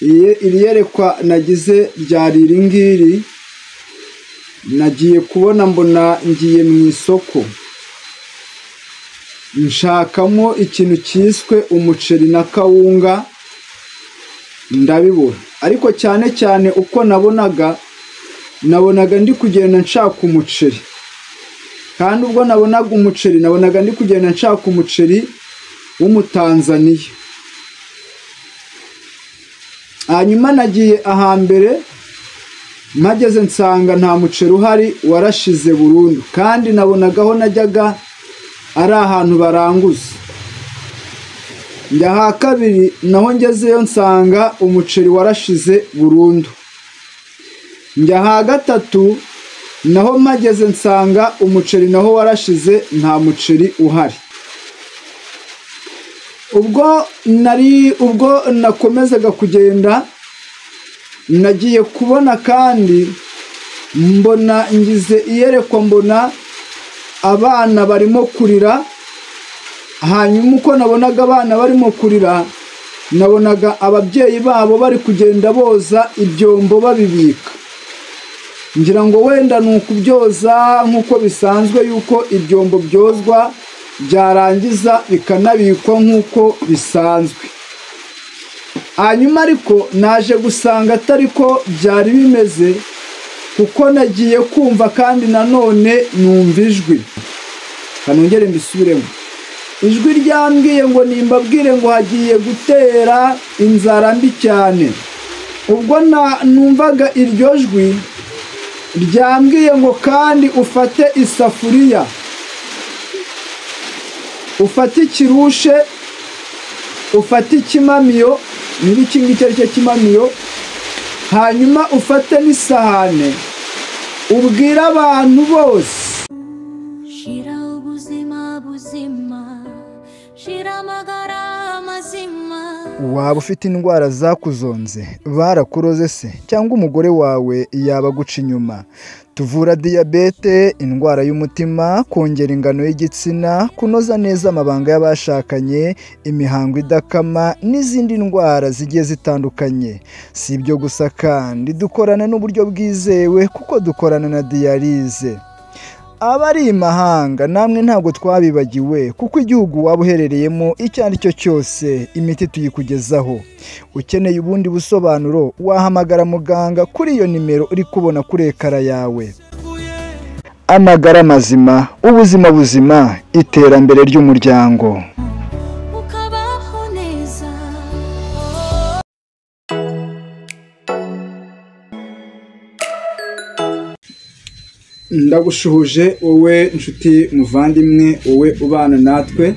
Iri yerekwa nagize ryari iri ngiri. Nagiye kubona mbona ngiye mu isoko, nshakamo ikintu cyiswe umuceri na kawunga ndabibura. Ariko cyane cyane uko nabonaga ndi kugenda nshaka umuceri, kandi ubwo nabonaga umuceri nabonaga ndi kugenda nshaka umuceri w'umutanzaniya. Hanyuma nagiye ahambere mpageze nsanga nta muceri uhari, warashize burundu, kandi nabonaga aho najyaga ari ahantu baranguza. Njya ha kabiri naho ngezeyo nsanga umuceri warashize burundu. Njya ha gatatu naho mpageze nsanga umuceri naho warashize, nta muceri uhari. Ubwo nakomezaga kugenda, nagiye kubona kandi mbona ngize iyerekwa, mbona abana barimo kurira. Hanyuma uko nabonaga abana barimo kurira, nabonaga ababyeyi babo bari kugenda boza ibyombo babibika. Ngira ngo wenda ni ukubyoza nk'uko bisanzwe yuko ibyombo byozwa byarangiza bikanabikwa nk'uko bisanzwe. Hanyuma ariko naje gusanga atari ko byari bimeze, kuko nagiye kumva kandi nanone numva ijwi. Kanongere mbisubiremo. Ijwi ryambwiye ngo nimbabwire ngo hagiye gutera inzara mbi cyane. Ubwo numvaga iryo jwi ryambwiye ngo kandi ufate isafuriya, ufate ikirushe, ufate ikimamiyo, niba iki ngiki ari cyo kimamiyo, hanyuma ufate n'isahane, ubwire abantu bose. Shira ubuzima buzima, shira amagara mazima. Waba ufite indwara zakuzonze, barakuroze se, cyangwa umugore wawe yaba aguca inyuma? Tuvura diyabete, indwara y'umutima, kongera ingano y'igitsina, kunoza neza amabanga y'abashakanye, imihango idakama n'izindi ndwara zigiye zitandukanye. Si ibyo gusa kandi dukorana n'uburyo bwizewe kuko dukorana na diyalize. Abari imahanga namwe ntabwo twabibagiwe, kuko igihugu waba uherereyemo icyo ari cyo cyose imiti tuyikugezaho. Ukeneye ubundi busobanuro wahamagara muganga kuri iyo nimero uri kubona kuri ekara yawe. Amagara mazima, ubuzima buzima, iterambere ry'umuryango. Ukabaho neza. Ndagushuhuje wowe nshuti muvandimwe, wowe ubana natwe,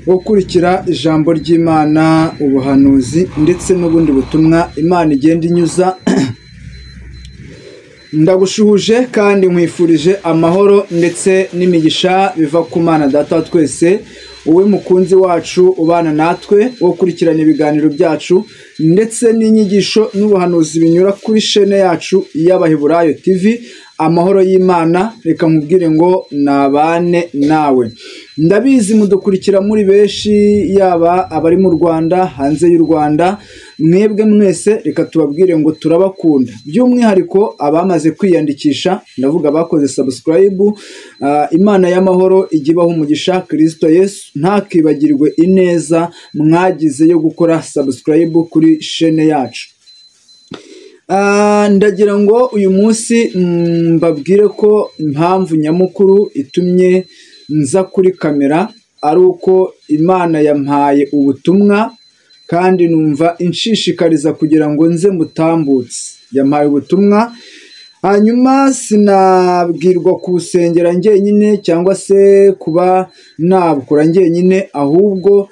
ukurikira ijambo ry'Imana, ubuhanuzi ndetse n'ubundi butumwa Imana igenda inyuza. Ndagushuhuje kandi nkwifurije amahoro ndetse n'imigisha biva ku Mana Data wa twese, wowe mukunzi wacu ubana natwe, wo kurikirana ibiganiro byacu ndetse n'inyigisho n'ubuhanuzi binyura kuri shene yacu y'Abaheburayo TV. Amahoro y'Imana reka nkubwire ngo nabane nawe. Ndabizi mudukurikira muri benshi, yaba abari mu Rwanda, hanze y'u Rwanda, mwebwe mwese reka tubabwire ngo turabakunda. By'umwihariko abamaze kwiyandikisha, ndavuga abakoze subscribe, Imana y'amahoro ijye ibaha umugisha. Kristo Yesu ntakibagirwe ineza mwagize yo gukora subscribe kuri shene yacu. Ndagira ngo uyu munsi mbabwire ko impamvu nyamukuru itumye nza kuri kamera ari uko Imana yampaye ubutumwa, kandi numva inshishikariza kugira ngo nze mutambutse. Yampaye ubutumwa, hanyuma sinabwirwa kuwusengera njyenyine cyangwa se kuba nabukora njyenyine, ahubwo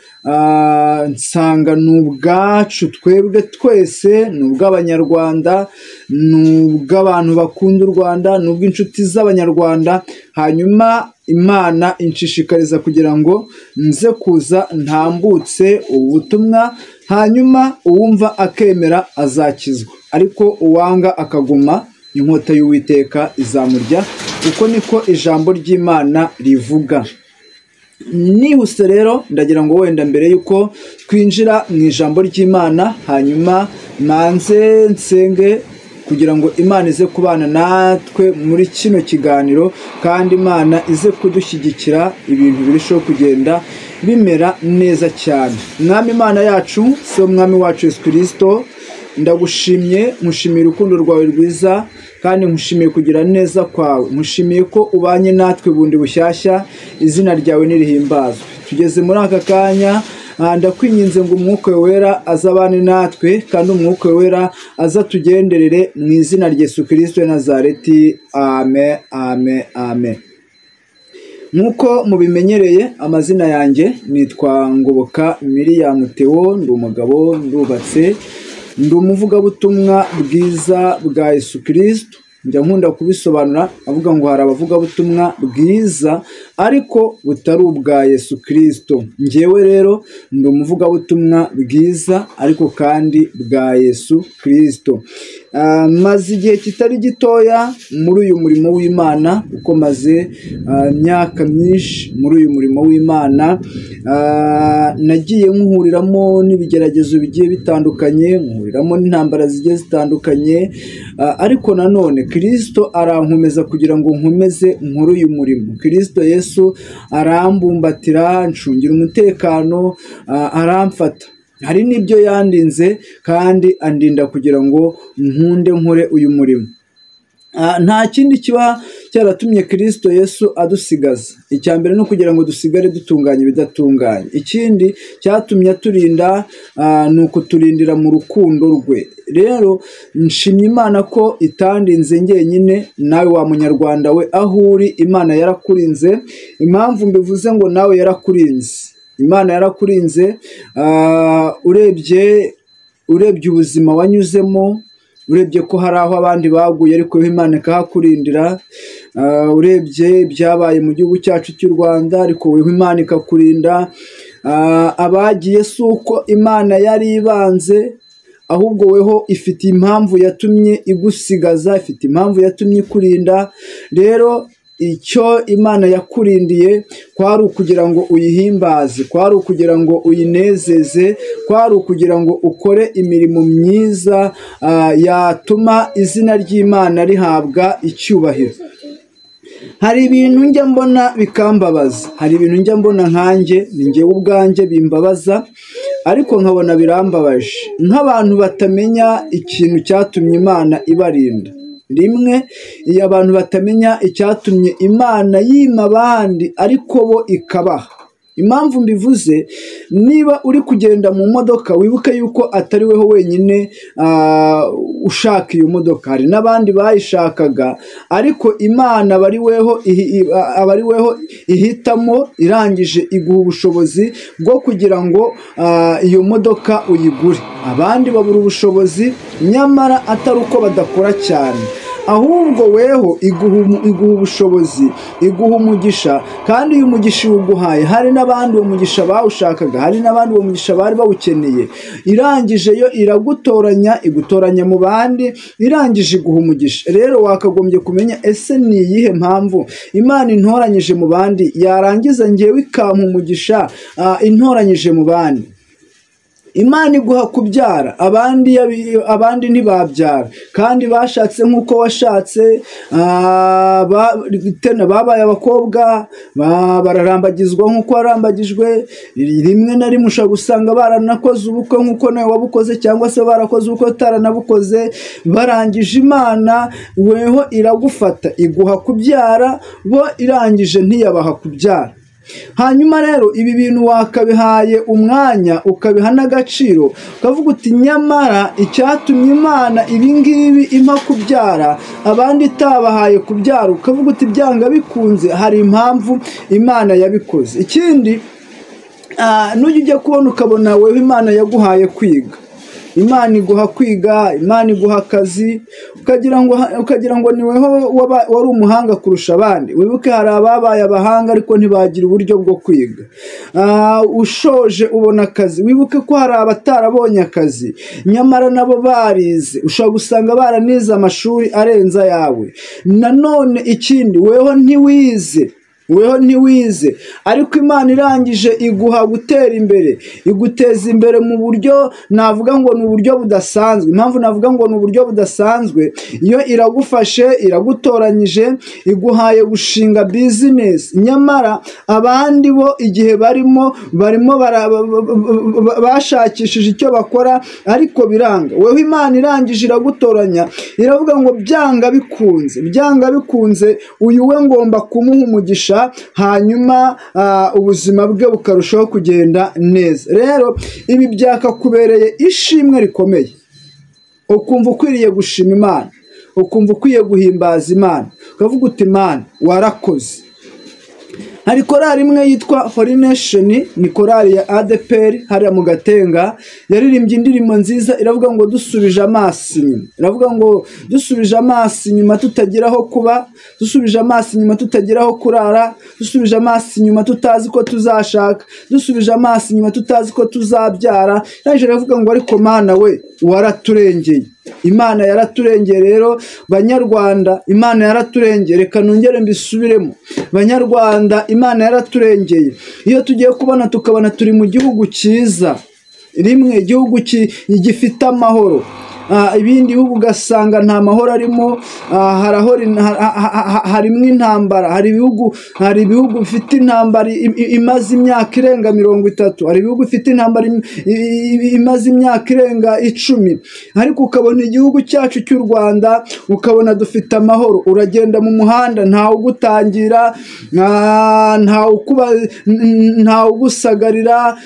nsanga ni ubwacu twebwe twese, ni ubw'Abanyarwanda, ni ubw'abantu bakunda u Rwanda, ni ubw'inshuti z'Abanyarwanda. Hanyuma Imana inshishikariza kugira ngo nze kuza ntambutse ubutumwa, hanyuma uwumva akemera azakizwa, ariko uwanga akaguma inkota y'Uwiteka izamurya. Uko niko ijambo ry'Imana rivuga. Nihuse rero ndagira ngo wenda mbere yuko twinjira mu ijambo ry'Imana, hanyuma Manze nsenge kugira ngo Imana ize kubana natwe muri kino kiganiro, kandi Imana ize kudushyigikira ibintu birushaho kugenda bimera neza cyane. Mwami Imana yacu, so Mwami wacu Yesu Kristo, ndagushimye, nkushimiye urukundo rwawe rwiza, kandi nkushimiye kugira neza kwawe, nkushimiye ko ubanye natwe bundi bushyashya, izina ryawe nirihimbazwe. Tugeze muri aka kanya, ndakwinginze ngo Umwuka Wera azabane natwe, kandi Umwuka Wera azatugenderere mu izina rya Yesu Kristo wa Nazareti. Amen, amen, amen. Nk'uko mubimenyereye, amazina yanjye nitwa Ngoboka Miriam Theo, ndi umugabo, ndubatse, ndi umuvugabutumwa bwiza bwa Yesu Kristo. Njya nkunda kubisobanura avuga ngo hari abavugabutumwa bwiza ariko butari ubwa Yesu Kristo. Njyewe rero ndi umuvugabutumwa bwiza ariko kandi bwa Yesu Kristo. Maze igihe kitari gitoya muri uyu murimo w'Imana, uko maze imyaka myinshi muri uyu murimo w'Imana, nagiye nkuhuriramo n'ibigeragezo bigiye bitandukanye, nkuhuriramo n'intambara zigiye zitandukanye, ariko nanone Kristo arankomeza kugira ngo nkomeze nkore uyu murimo. Kristo Yesu arambumbatira, ncungira umutekano, aramfata. Hari n'ibyo yandinze kandi andinda kugira ngo nkunde nkore uyu murimo. Nta kindi kiba cyaratumye Kristo Yesu adusigaza. Icya mbere ni ukugira ngo dusigare dutunganye ibidatunganye. Ikindi cyatumye aturinda ni ukuturindira mu rukundo rwe. Rero nshimye Imana ko itandinze njyenyine, nawe wa munyarwanda we aho uri Imana yarakurinze. Impamvu mbivuze ngo nawe yarakurinze, Imana yarakurinze. Urebye ubuzima wanyuzemo, urebye ko hari aho abandi baguye ariko Imana ikahakurindira, urebye ibyabaye mu gihugu cyacu cy'u Rwanda ariko Imana ikakurinda. Abagiye si uko Imana yari ibanze, ahubwo weho ifite impamvu yatumye igusigaza, ifite impamvu yatumye ikurinda. Rero icyo Imana yakurindiye kwari ukugira ngo uyihimbaze, kwari ukugira ngo uyinezeze, kwari ukugira ngo ukore imirimo myiza yatuma izina ry'Imana rihabwa icyubahiro. Hari ibintu njya mbona bikambabaza, hari ibintu njya mbona nkanjye, ni njyewe ubwanjye bimbabaza, ariko nkabona birambabaje nk'abantu batamenya ikintu cyatumye Imana ibarinda. Rimwe, iyo abantu batamenya icyatumye Imana yima abandi ariko bo ikabaha. Impamvu mbivuze, niba uri kugenda mu modoka wibuke yuko atari weho wenyine ushaka iyo modoka, hari n'abandi bayishakaga, ariko Imana abari weho ihitamo, irangije iguha ubushobozi bwo kugira ngo iyo modoka uyigure. Abandi babura ubushobozi nyamara atari uko badakora cyane, ahubwo weho iguha ubushobozi, iguha umugisha, kandi uyu mugisha uguhaye hari n'abandi uwo mugisha bawushakaga, hari n'abandi uwo mugisha bari bawukeneye. Irangije yo iragutoranya, igutoranya mu bandi, irangije iguha umugisha. Rero wakagombye kumenya, ese ni iyihe mpamvu Imana intoranyije mu bandi, yarangiza ngewe ikampa umugisha intoranyije mu bandi? Imana iguha kubyara, abandi ntibabyara, kandi bashatse nk'uko washatse, babaye abakobwa, bararambagizwa nk'uko warambagijwe. Rimwe na rimwe ushobora gusanga baranakoze ubukwe nk'uko nawe wabukoze, cyangwa se barakoze ubukwe utaranabukoze. Barangije Imana weho iragufata iguha kubyara, bo irangije ntiyabaha kubyara. Hanyuma rero ibi bintu wakabihaye umwanya, ukabiha n'agaciro, ukavuga uti nyamara icyatumye Imana ibi ngibi impa kubyara abandi itabahaye kubyara, ukavuga uti byanga bikunze hari impamvu Imana yabikoze. Ikindi, nujya ujya kubona ukabona wewe Imana yaguhaye kwiga, Imana iguha kwiga, Imana iguha akazi, ukagira ngo niweho wari umuhanga kurusha abandi. Wibuke hari ababaye abahanga ariko ntibagira uburyo bwo kwiga. Ushoje ubona akazi, wibuke ko hari abatarabonye akazi nyamara nabo barize, ushobora gusanga baranize amashuri arenze ayawe. Nanone ikindi, weho ntiwize, Weho ntiwize, ariko Imana irangije iguha gutera imbere, iguteza imbere mu buryo navuga ngo ni uburyo budasanzwe. Impamvu navuga ngo ni uburyo budasanzwe, iyo iragufashe, iragutoranyije, iguhaye gushinga business. Nyamara abandi bo igihe barimo bashakishije icyo bakora ariko biranga. Weho Imana irangije iragutoranya, iravuga ngo byanga bikunze, byanga bikunze uyu we ngomba kumuha umugisha, hanyuma ubuzima bwe bukarushaho kugenda neza. Rero ibi byakakubereye ishimwe rikomeye, ukumva ukwiriye gushima Imana, ukumva ukwiye guhimbaza Imana, ukavuga uti Imana warakoze. Hari korali imwe yitwa Holy Nation, ni korali ya ADPR hariya mu Gatenga, yaririmbye indirimbo nziza iravuga ngo dusubije amaso inyuma. Iravuga ngo dusubije amaso inyuma tutagira aho kuba, dusubije amaso inyuma tutagira aho kurara, dusubije amaso inyuma tutazi ko tuzashaka, dusubije amaso inyuma tutazi ko tuzabyara. Yaje iravuga ngo ariko Mana we waraturengeye. Imana yaraturengeye. Rero Banyarwanda, Imana yaraturengeye. Reka nongere mbisubiremo, Banyarwanda, Imana yaraturengeye. Iyo tugiye kubona tukabona turi mu gihugu cyiza, rimwe igihugu gifite amahoro, ibindi bihugu ugasanga nta mahoro arimo, harimo intambara. Hari ibihugu bifite intambara imaze imyaka irenga 30, hari ibihugu bifite intambara imaze imyaka irenga 10, ariko ukabona igihugu cyacu cy'u Rwanda ukabona dufite amahoro. Uragenda mu muhanda ntawe ugutangira, ntawe ugusagarira,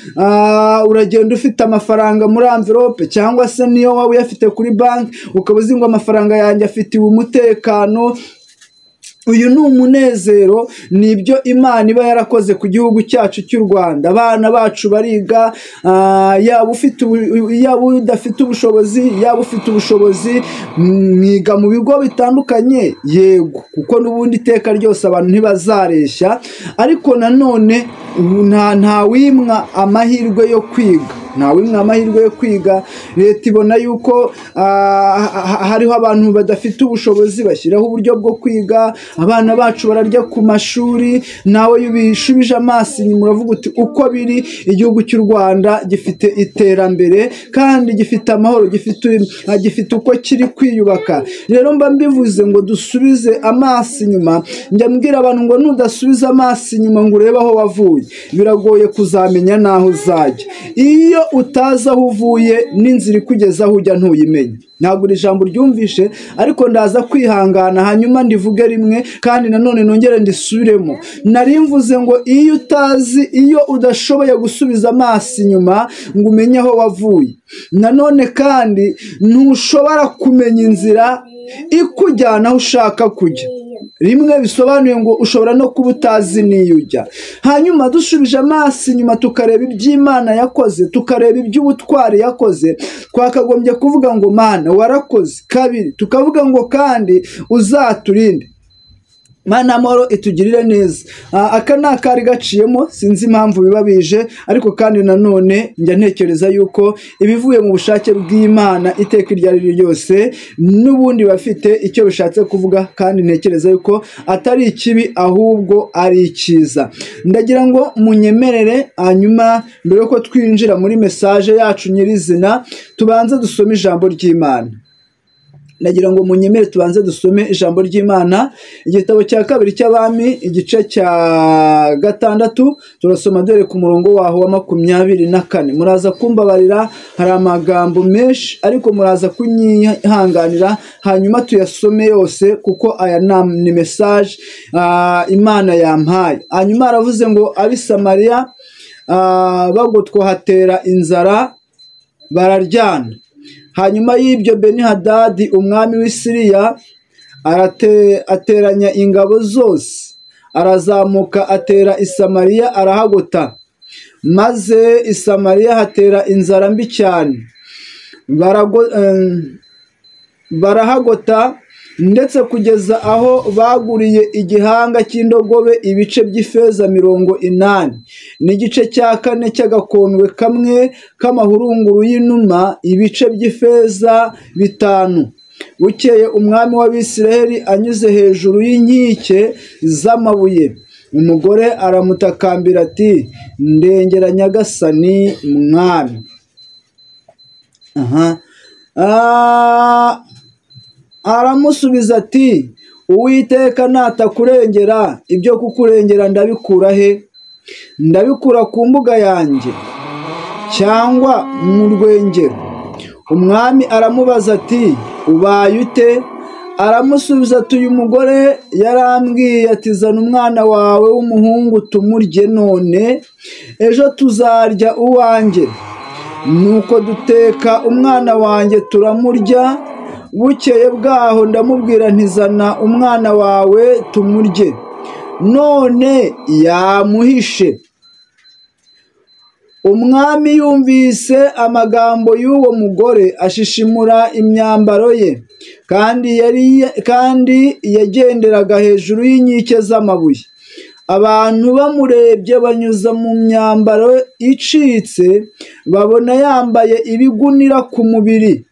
uragenda ufite amafaranga muri envelope, cyangwa se niyo waba uyafite kuri banki ukaba uzi ngo amafaranga yanjye afitiwe umutekano. Uyu ni umunezero, nibyo Imana iba yarakoze ku gihugu cyacu cy'u Rwanda. Abana bacu bariga, yaba udafite ubushobozi, yaba ufite ubushobozi, mwiga mu bigo bitandukanye, yego, kuko n'ubundi iteka ryose abantu ntibazareshya, ariko nanone ntawimwa amahirwe yo kwiga. Ntawimwa amahirwe yo kwiga. Leta ibona yuko hariho abantu badafite ubushobozi, bashyiraho uburyo bwo kwiga. Abana bacu bararya ku mashuri. Nawe ubishubije amaso inyuma uravuga uti uko biri, igihugu cy'u Rwanda gifite iterambere kandi gifite amahoro, gifite uko kiri kwiyubaka. Rero mba mbivuze ngo dusubize amaso inyuma. Njya mbwira abantu ngo nudasubiza amaso inyuma ngo urebe aho wavuye, biragoye kuzamenya n'aho uzajya. Iyo utazi aho uvuye n'inzira ikugeza aho ujya ntuyimenye. Ntabwo iri jambo ryumvishe, ariko ndaza kwihangana hanyuma ndivuge rimwe kandi nanone nongere ndisubiremo. Nari mvuze ngo iyo utazi, iyo udashoboye gusubiza amaso inyuma ngo umenye aho wavuye, nanone kandi ntushobora kumenya inzira ikujyana aho ushaka kujya. Rimwe bisobanuye ngo ushobora no kuba utazi n'iyo ujya. Hanyuma dusubije amaso inyuma tukareba iby'Imana yakoze, tukareba iby'ubutwari yakoze, twakagombye kuvuga ngo Mana warakoze. Kabiri tukavuga ngo kandi uzaturinde. Mana amahoro itugirire neza. Aka ni akari gaciyemo, sinzi impamvu biba bije, ariko kandi nanone njya ntekereza yuko ibivuye mu bushake bw'Imana iteka iryo ari ryo ryose n'ubundi bafite icyo bishatse kuvuga, kandi ntekereza yuko atari ikibi ahubwo ari icyiza. Ndagira ngo munyemerere, hanyuma mbere yuko twinjira muri message yacu nyirizina, tubanze dusome ijambo ry'Imana. Nagira ngo munyemere tubanze dusome ijambo ry'Imana, igitabo cya kabiri cy'Abami igice cya 6, turasoma dore ku murongo waho wa 24. Muraza kumbabarira hari amagambo menshi, ariko muraza kunyihanganira hanyuma tuyasome yose, kuko aya ni message Imana yampaye. Hanyuma aravuze ngo ab'i Samariya bagotwa hatera inzara bararyana. Hanyuma y'ibyo Beni-Hadadi umwami w'i Siriya ateranya ingabo zose, arazamuka atera i Samariya arahagota. Maze i Samariya hatera inzara mbi cyane, barahagota ndetse kugeza aho baguriye igihanga cy'indogobe ibice by'ifeza 80 n'igice cya 4 cy'agakondwe kamwe k'amahurunguru y'inuma ibice by'ifeza 5. Bukeye umwami w'Abisirayeli anyuze hejuru y'inkike z'amabuye, Umugore aramutakambira ati ndengera Nyagasani mwami. Aramusubiza ati Uwiteka natakurengera, ibyo kukurengera ndabikura he? Ndabikura ku mbuga yanjye cyangwa mu rwengero? Umwami aramubaza ati ubaye ute? Aramusubiza ati uyu mugore yarambwiye ati zana umwana wawe w'umuhungu tumurye none, ejo tuzarya uwanjye. Nuko duteka umwana wanjye turamurya. Bukeye bwaho ndamubwira nti zana umwana wawe tumurye, none yamuhishe. Umwami yumvise amagambo y'uwo mugore ashishimura imyambaro ye, kandi yagenderaga hejuru y'inkike z'amabuye. Abantu bamurebye banyuza mu myambaro icitse, babona yambaye ibigunira ku mubiri.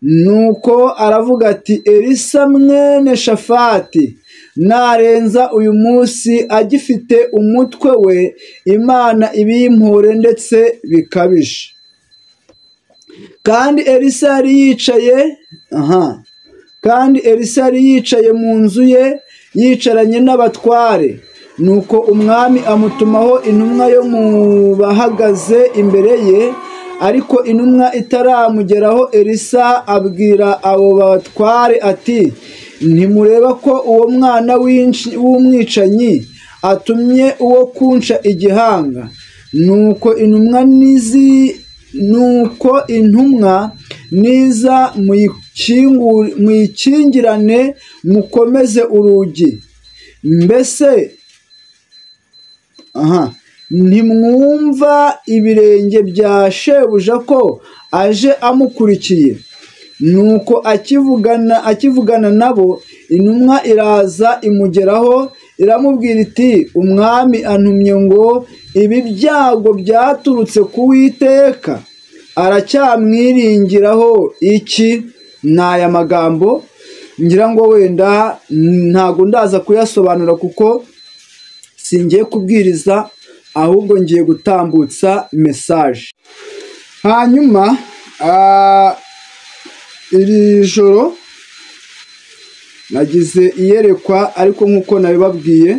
Nuko aravuga ati Elisa mwene Shafati narenza uyu munsi agifite umutwe we, Imana ibimpore ndetse bikabije. Kandi Elisa yari yicaye mu nzu ye, yicaranye n'abatware. Nuko umwami amutumaho intumwa yo mu bahagaze imbere ye, ariko intumwa itaramugeraho Elisa abwira abo batware ati ntimureba ko uwo mwana w'umwicanyi atumye uwo kunca igihanga? Nuko intumwa niza muyikingirane mukomeze urugi. Mbese ntimwumva ibirenge bya shebuja ko aje amukurikiye? Nuko akivugana nabo, intumwa iraza imugeraho iramubwira iti umwami antumye ngo ibi byago byaturutse ku Uwiteka, aracyamwiringiraho iki? N'aya magambo ngira ngo wenda ntago ndaza kuyasobanura kuko singiye kubwiriza, ahubwo ngiye gutambutsa message. Hanyuma iri joro nagize iyerekwa, ariko nkuko nabibabwiye,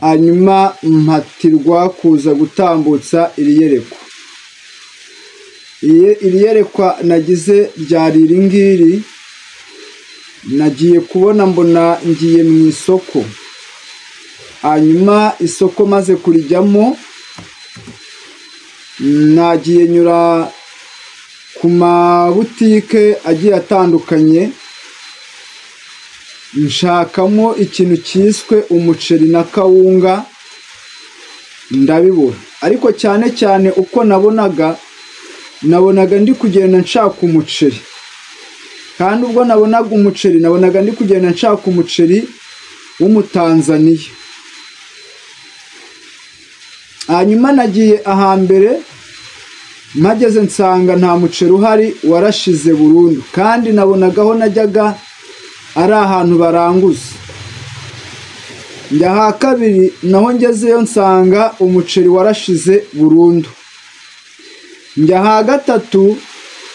hanyuma mpatirwa kuza gutambutsa iri yerekwa. Iri yerekwa nagize ryari iri ngiri. Nagiye kubona mbona ngiye mu isoko, hanyuma isoko maze kurijyamo nagiye nyura ku mabutike agiye atandukanye, nshakamo ikintu cyiswe umuceri na kawunga ndabibura. Ariko cyane cyane uko nabonaga ndi kugenda nshaka umuceri, kandi ubwo nabonaga umuceri nabonaga ndi kugenda nshaka umuceri w'umutanzaniya. Hanyuma nagiye ahambere mpageze nsanga nta muceri uhari, warashize burundu, kandi nabonagaho najyaga ari ahantu baranguza. Njya ha kabiri naho ngezeyo nsanga umuceri warashize burundu. Njya ha gatatu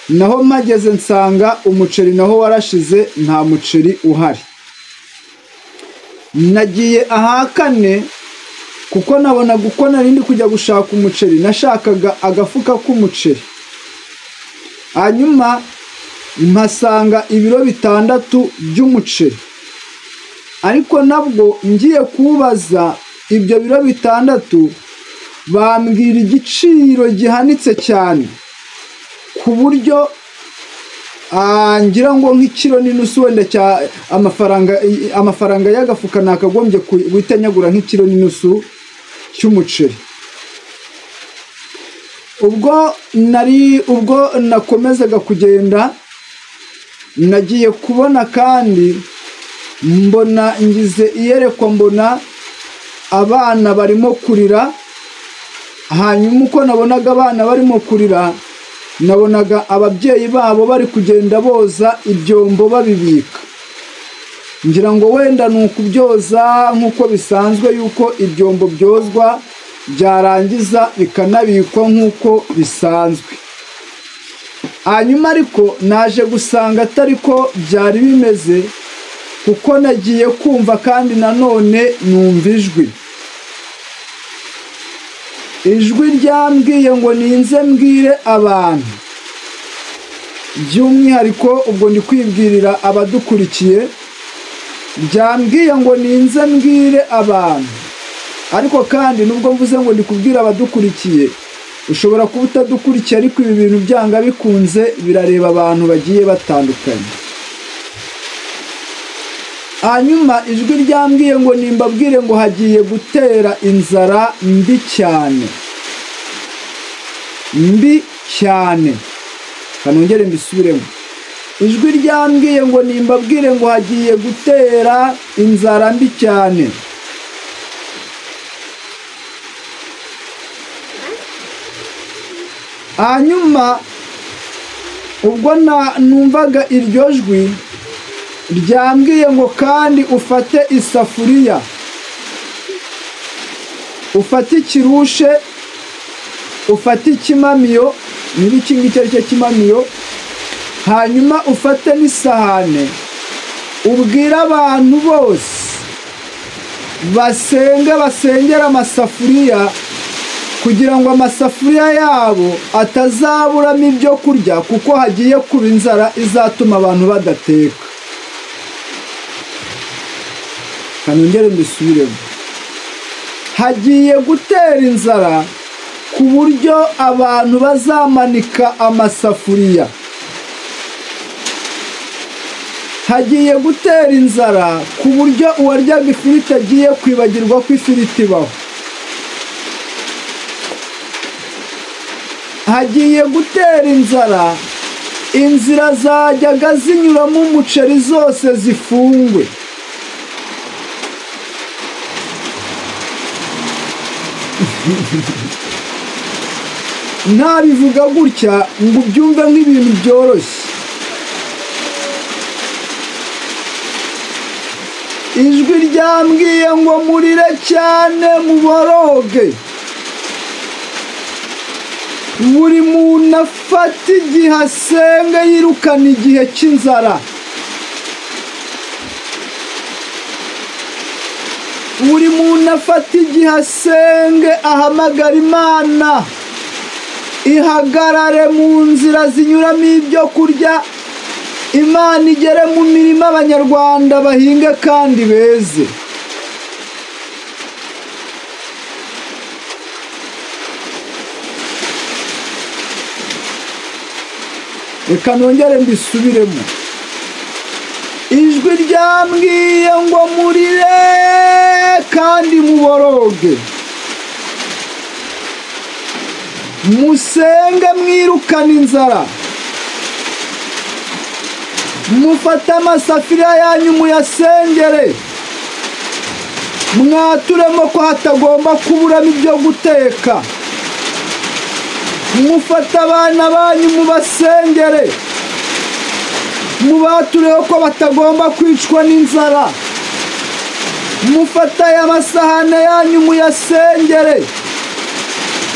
naho mpageze nsanga umuceri naho warashize, nta muceri uhari. Nagiye aha kane kuko nabonaga uko narindi kujya gushaka umuceri, nashakaga agafuka k'umuceri. Hanyuma mpasanga ibiro 6 by'umuceri, ariko nabwo ngiye kubaza ibyo biro 6 bambwira igiciro gihanitse cyane, ku buryo ngira ngo nk'ikiro n'inusu wenda cya amafaranga y'agafuka nakagombye guhita nyagura nk'ikiro n'inusu cy'umuceri. Ubwo nakomezaga kugenda, nagiye kubona kandi mbona ngize iyerekwa, mbona abana barimo kurira. Hanyuma uko nabonaga abana barimo kurira, nabonaga ababyeyi babo bari kugenda boza ibyombo babibika. Ngira ngo wenda ni ukubyoza nk'uko bisanzwe yuko ibyombo byozwa byarangiza bikanabikwa nk'uko bisanzwe. Hanyuma ariko naje gusanga atari ko byari bimeze, kuko nagiye kumva kandi nanone numva ijwi. Ijwi ryambwiye ngo ninze mbwire abantu, by'umwihariko ubwo ndi kwibwirira abadukurikiye, ryambwiye ngo ninze mbwire abantu. Ariko kandi nubwo mvuze ngo ndi kubwira abadukurikiye, ushobora kuba utadukurikiye, ariko ibi bintu byanga bikunze birareba abantu bagiye batandukanye. Hanyuma ijwi ryambwiye ngo nimbabwire ngo hagiye gutera inzara mbi cyane, mbi cyane. Kanongere mbisubiremo. Ijwi ryambwiye ngo nimbabwire ngo hagiye gutera inzara mbi cyane. Hanyuma ubwo numvaga iryo jwi ryambwiye ngo kandi ufate isafuriya, ufate ikirushe, ufate ikimamiyo, niba iki ngiki ari cyo kimamiyo, hanyuma ufate n'isahane, ubwire abantu bose basenge, basengera amasafuriya kugira ngo amasafuriya yabo atazaburamo ibyo kurya, kuko hagiye kuba inzara izatuma abantu badateka. Kanongere mbisubiremo. Hagiye gutera inzara ku buryo abantu bazamanika amasafuriya. Hagiye gutera inzara ku buryo uwaryaga ifiriti agiye kwibagirwa ko ifiriti ibaho. Hagiye gutera inzara, inzira zajyaga zinyuramo umuceri zose zifungwe. Ntabivuga gutya ngo ubyumve nk'ibintu byoroshye. Ijwi ryambwiye ngo murire cyane muboroge, buri muntu afata igihe asenga yirukana igihe cy'inzara. Buri muntu afata igihe asenge ahamagara Imana, ihagarare mu nzira zinyuramo ibyo kurya, Imana igere mu mirima Abanyarwanda bahinge kandi beze. Reka nongere mbisubiremo. Ijwi ryambwiye ngo murire kandi muboroge, musenge mwirukana inzara, mufate amasafuriya yanyu muyasengere, mwaturemo ko hatagomba kuburamo ibyo guteka, mufate abana banyu mubasengere, mubatureho ko batagomba kwicwa n'inzara, mufate aya masahane yanyu muyasengere,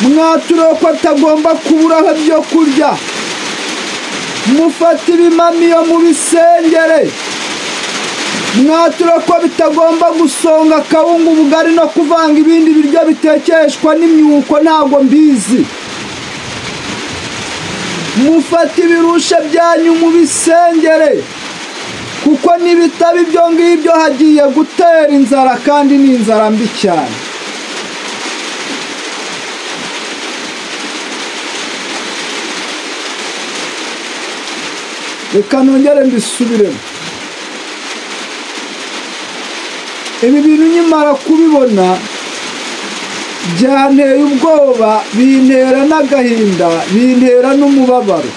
mwatureho ko atagomba kuburaho ibyo kurya, mufate ibimamiyo mubisengere, mwature ko bitagomba gusonga akawunga, ubugari no kuvanga ibindi biryo bitekeshwa n'imyuko, ntabwo mbizi. Mufate ibirushe byanyu mubisengere, kuko nibitaba ibyo ngibyo hagiye gutera inzara, kandi ni inzara mbi cyane. Reka nongere mbisubiremo. Ibi bintu nkimara kubibona byanteye ubwoba, bintera n'agahinda, bintera n'umubabaro.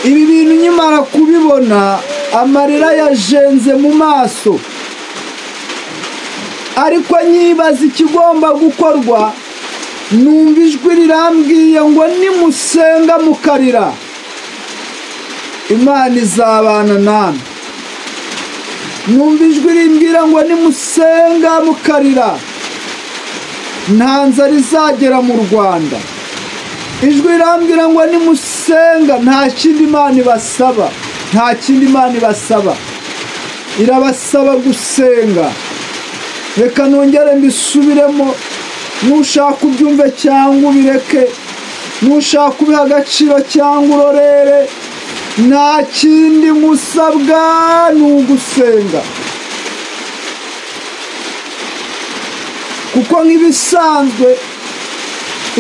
Ibi bintu nkimara kubibona amarira yajenze mu maso, ariko nyibaza ikigomba gukorwa. Numva ijwi rirambwiye ngo nimusenga mukarira, Imana izabana namwe. Numva ijwi rimbwira ngo nimusenga mukarira nta nzara izagera mu Rwanda. Ijwi rirambwira ngo nimusenga nta kindi Imana ibasaba, nta kindi Imana ibasaba, irabasaba gusenga. Reka nongere mbisubiremo, nushaka ubyumve cyangwa ubireke, nushaka ubiha agaciro cyangwa urorere, nta kindi musabwa ni ugusenga. Kuko nk'ibisanzwe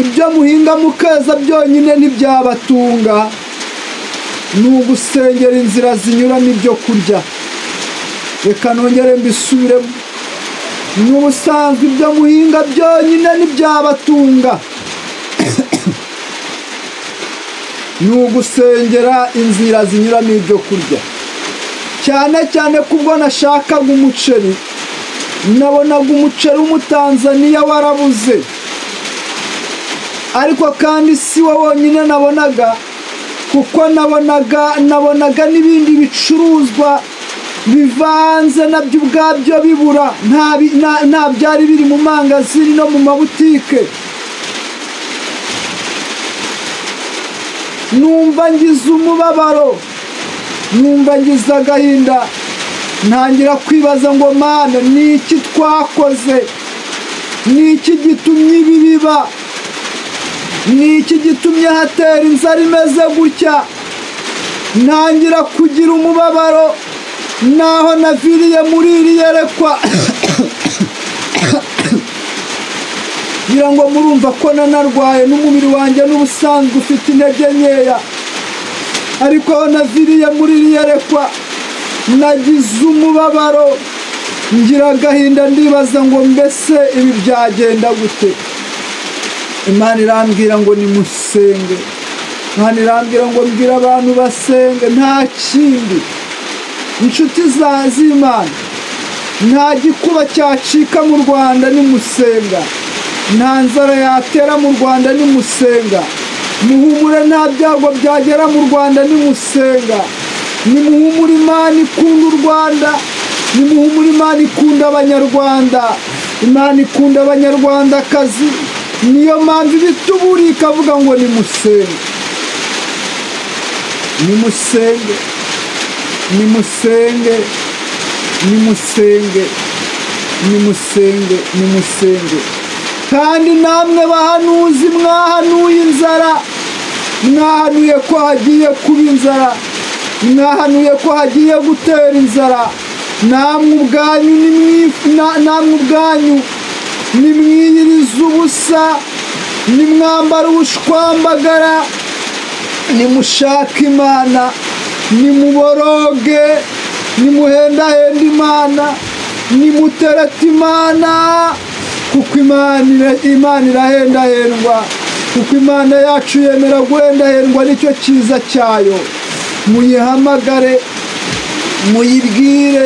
ibyo muhinga mukeza byonyine ntibyabatunga, ni ugusengera inzira zinyuramo ibyo kurya. Reka nongere mbisubiremo, n'ubusanzwe ibyo muhinga byonyine ntibyabatunga, ni ugusengera inzira zinyuramo ibyo kurya. Cyane cyane kubwo nashakaga umuceri, nabonaga umuceri w'umutanzaniya warabuze, ariko kandi si wo wonyine nabonaga, kuko nabonaga n'ibindi bicuruzwa bivanze nabyo ubwabyo bibura, nta byari biri mu mangazini no mu mabutike. Numva ngize umubabaro, numva ngize agahinda, ntangira kwibaza ngo Mana, ni iki twakoze? Ni iki gitumye ibi biba? Ni iki gitumye hatera inzara imeze gutya? Ntangira kugira umubabaro naho naviriye muri iri yerekwa. Ngira ngo murumva ko nanarwaye n'umubiri wanjye n'ubusanzwe ufite intege nkeya, ariko aho naviriye muri iri yerekwa nagize umubabaro, ngira agahinda, ndibaza ngo mbese ibi byagenda gute? Imana irambwira ngo nimusenge. Imana irambwira ngo mbwira abantu basenge, nta kindi. Inshuti z'Imana, nta gikuba cyacika mu Rwanda nimusenga, nta nzara yatera mu Rwanda nimusenga, muhumure nta byago byagera mu Rwanda nimusenga. Nimuhumure Imana ikunda u Rwanda, nimuhumure Imana ikunda Abanyarwanda, Imana ikunda Abanyarwandakazi. Niyo mpamvu ibituburi ikavuga ngo nimusenge, nimusenge, nimusenge, nimusenge, nimusenge, nimusenge. Kandi namwe bahanuzi mwahanuye inzara, mwahanuye ko hagiye kuba inzara, mwahanuye ko hagiye gutera inzara, namwe ubwanyu nimwiyiriza ubusa, nimwambara ubushwambagara, nimushaka Imana, nimuboroge, nimuhendahenda Imana, nimutereta Imana, kuko Imana irahendahendwa, kuko Imana yacu yemera guhendahendwa, nicyo cyiza cyayo. Muyihamagare, muyibwire,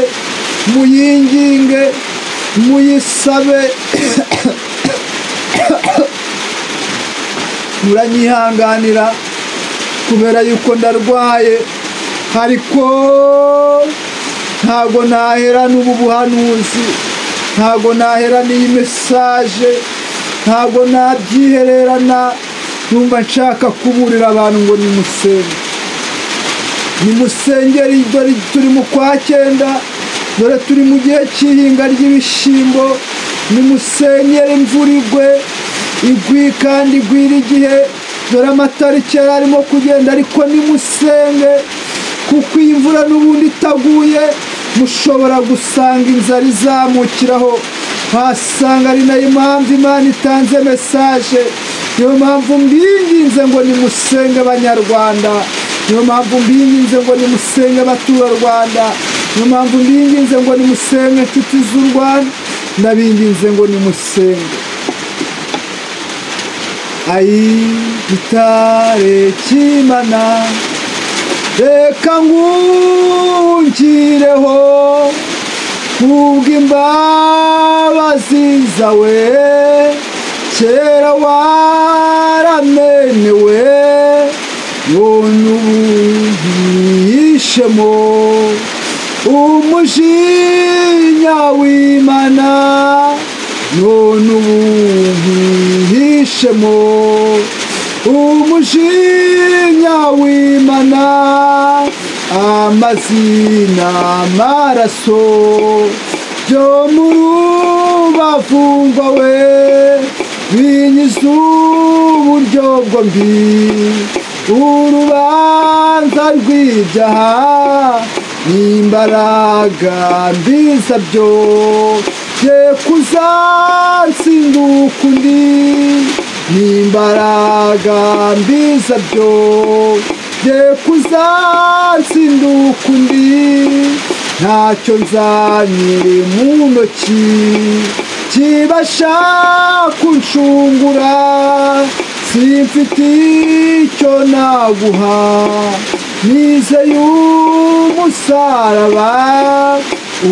muyinginge, muyisabe. Muranyihanganira kubera yuko ndarwaye, ariko ntago nahera n'ubu buhanuzi, ntago nahera n'iyi mesaje, ntago nabyihererana. Numva nshaka kuburira abantu ngo nimusenge, nimusengere. Dore turi mu kwa cyenda, dore turi mu gihe cy'ihinga ry'ibishyimbo. Nimusenyere imvura igwe, igwi kandi igwira igihe. Dore amatariki yari arimo kugenda, ariko nimusenge, kuko iyi mvura n'ubundi itaguye mushobora gusanga inzara izamukiraho. Wasanga ari nayo impamvu Imana itanze mesaje. Niyo mpamvu mbinginze ngo nimusenge Abanyarwanda, niyo mpamvu mbinginze ngo nimusenge abaturarwanda, niyo mpamvu mbinginze ngo nimusenge inshuti z'u Rwanda, ndabinginze ngo nimusenge. Ayi gitare cy'Imana, reka ngungireho kubw'imbabazi zawe, kera waramenewe none ubu nkwihishemo umujinya w'Imana, none ubu nkwihishemo umujinya w'Imana, amazina amaraso byo mu rubavu rwawe binyiza uburyo bwombi, urubanza rw'ibyaha n'imbaraga mbi zabyo bye kuzatsinda ukundi, n'imbaraga mbi zabyo bye kuzatsinda ukundi, ntacyo nzanye mu ntoki kibasha kunshungura, simfite icyo naguha nizeye umusaraba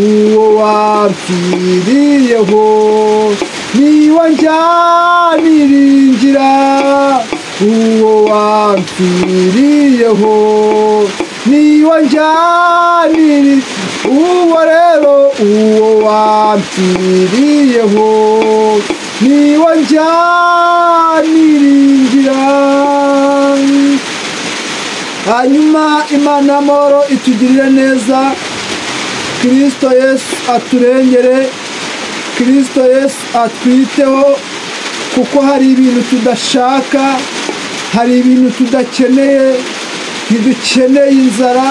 uwo wapfiriyeho, niwo njya niringira uwo wapfiriyeho, niwo njya niringira uwo rero uwo wapfiriyeho, niwo njya niringira. Hanyuma Imana y'amahoro itugirire neza, Kristo Yesu aturengere, Kristo Yesu atwiteho, kuko hari ibintu tudashaka, hari ibintu tudakeneye. Ntidukeneye inzara,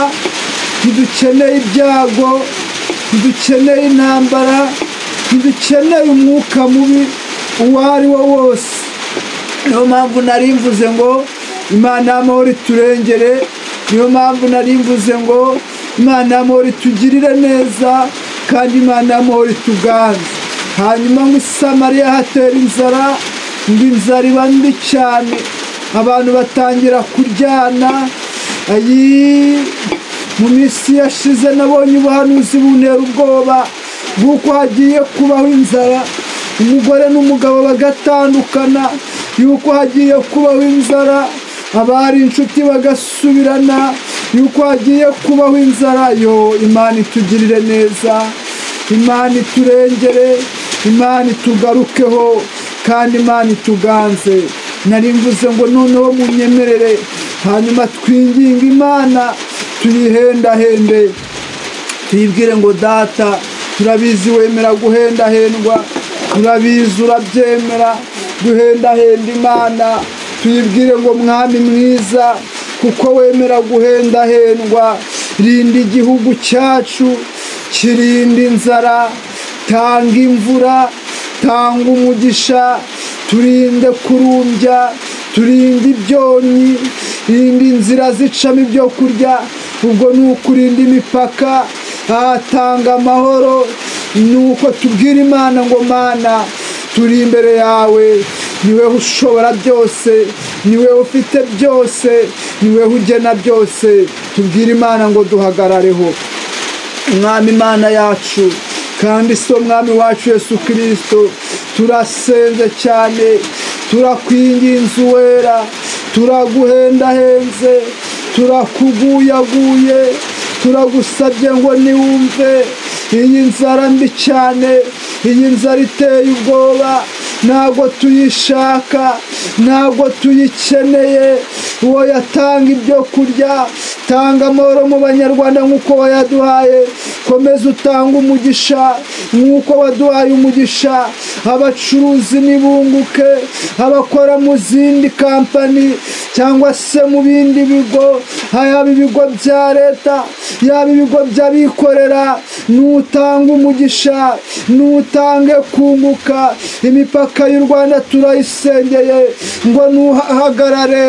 ntidukeneye ibyago, ntidukeneye intambara, ntidukeneye umwuka mubi uwo ari wo wose. Niyo mpamvu nari mvuze ngo Imana y'amahoro iturengere, niyo mpamvu nari mvuze ngo Imana y'amahoro itugirire neza, kandi Imana y'amahoro ituganze. Hanyuma ngo i Samariya hatera inzara, ngo inzara iba mbi cyane, abantu batangira kuryana. Ayi, mu minsi yashize nabonye ubuhanuzi buntera ubwoba bw'uko hagiye kubaho inzara, umugore n'umugabo bagatandukana, yuko hagiye kubaho inzara, abari inshuti bagasubirana, yuko hagiye kubaho inzara. Yo Imana itugirire neza, Imana iturengere, Imana itugarukeho, kandi Imana ituganze. Nari mvuze ngo noneho munyemerere hanyuma twinginga Imana, tuyihendahende, tuyibwire ngo Data turabizi wemera guhendahendwa, turabizi urabyemera guhendahenda Imana. Tuyibwire ngo Mwami mwiza, kuko wemera guhendahendwa, rinda igihugu cyacu, kirinde inzara, tanga imvura, tanga umugisha, turinde kurumbya, turinde ibyonnyi, rinda inzira zicamo ibyo kurya, ubwo ni ukurinda imipaka, atanga amahoro. Nuko tubwira Imana ngo Mana turi imbere yawe, niwe ushobora byose, niwe ufite byose, niwe ugena byose. Tubwire Imana ngo duhagarareho, Mwami Imana yacu kandi so Mwami wacu Yesu Kristo, turasenze cyane, turakwinginze uwera, turaguhendahenze, turakuguyaguye, turagusabye ngo niwumve iyi nzara mbi cyane, iyi nzara iteye ubwoba, ntabwo tuyishaka, ntabwo tuyikeneye. Uwo yatanga ibyo kurya, tanga amahoro mu banyarwanda nk'uko wayaduhaye, komeza utanga umugisha nk'uko waduhaye umugisha. Abacuruzi nibunguke, abakora mu zindi kampani cyangwa se mu bindi bigo, yaba ibigo bya leta, yaba ibigo by'abikorera, nutanga umugisha, nutange kunguka. Imipaka y'u Rwanda turayisengeye ngo nuhagarare,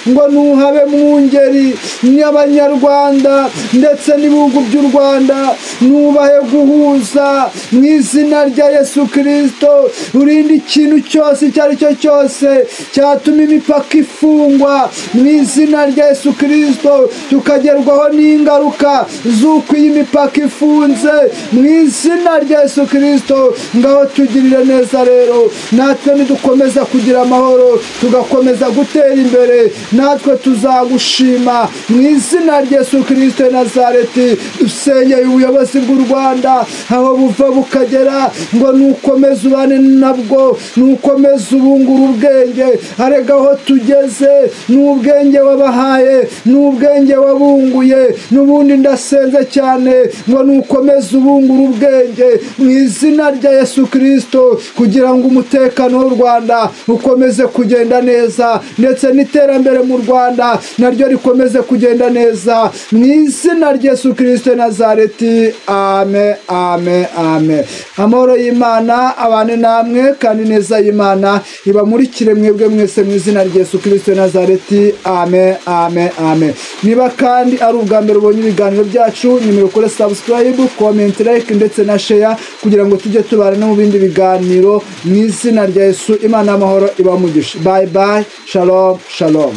ngo nuhabe mwungeri n'abanyarwanda ndetse n'ibihugu by'u Rwanda, nubahe guhuza mu izina rya Yesu Kristo. Urinde ikintu cyose icyo ari cyo cyose cyatuma imipaka ifungwa, tugapfa mu izina rya Yesu Kristo, tukagerwaho n'ingaruka z'uko iyi mipaka ifunze mu izina rya Yesu Kristo. Ngaho tugirire neza rero, natwe nidukomeza kugira amahoro tugakomeza gutera imbere, natwe tuzagushima mu izina rya Yesu Kristo Nazareti. Dusengeye ubuyobozi bw'u Rwanda aho buva bukagera, ngo nukomeze ubane nabwo, nukomeze ubungura ubwenge. Arega aho tugeze n'ubwenge wabahaye, n'ubwenge wabunguye, n'ubundi ndasenze cyane ngo nukomeze ubungura ubwenge mu izina rya Yesu Kristo, kugira ngo umutekano w'u Rwanda ukomeze kugenda neza, ndetse n'iterambere mu Rwanda naryo rikomeze kugenda neza mu izina rya Yesu Kristo Nazareti. Amen, amen, amen. Amahoro y'Imana abane namwe, kandi neza y'Imana ibamurikire mwebwe mwese mu izina rya Yesu Kristo Nazareti. Amen, amen, amen. Niba kandi ari ubwa mbere ubonye ibiganiro byacu, nimero kuri subscribe, comment, like ndetse na share, kugira ngo tujye tubana no mu bindi biganiro mu izina rya Yesu. Imana y'amahoro ibamugishe. Bye bye, shalom, shalom.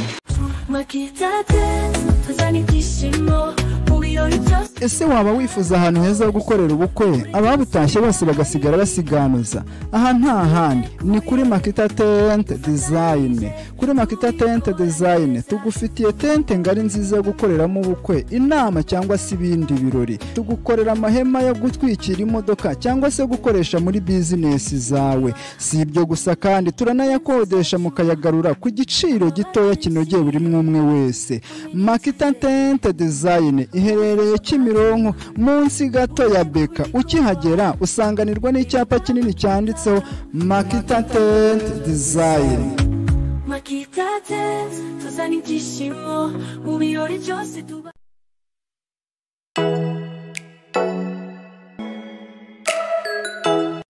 Ese waba wifuza ahantu heza ho gukorera ubukwe, ababutashye bose bagasigara basiganuza? Aha nta handi, ni kuri Makita Tent Design. Kuri Makita Tent Design tugufitiye tente ngari nziza yo gukoreramo ubukwe, inama cyangwa se ibindi birori. Tugukorera amahema yo gutwikira imodoka cyangwa se gukoresha muri bizinesi zawe. Si ibyo gusa kandi turanayakodesha mukayagarura ku giciro gitoya kinogeye buri umwe wese. Makita Tent Design iherereye Kimironko munsi gato ya Beka. Ukihagera usanganirwa n'icyapa kinini cyanditseho Makita Tent Design. Makita Tent, tuzana ibyishimo mu birori byose tuba.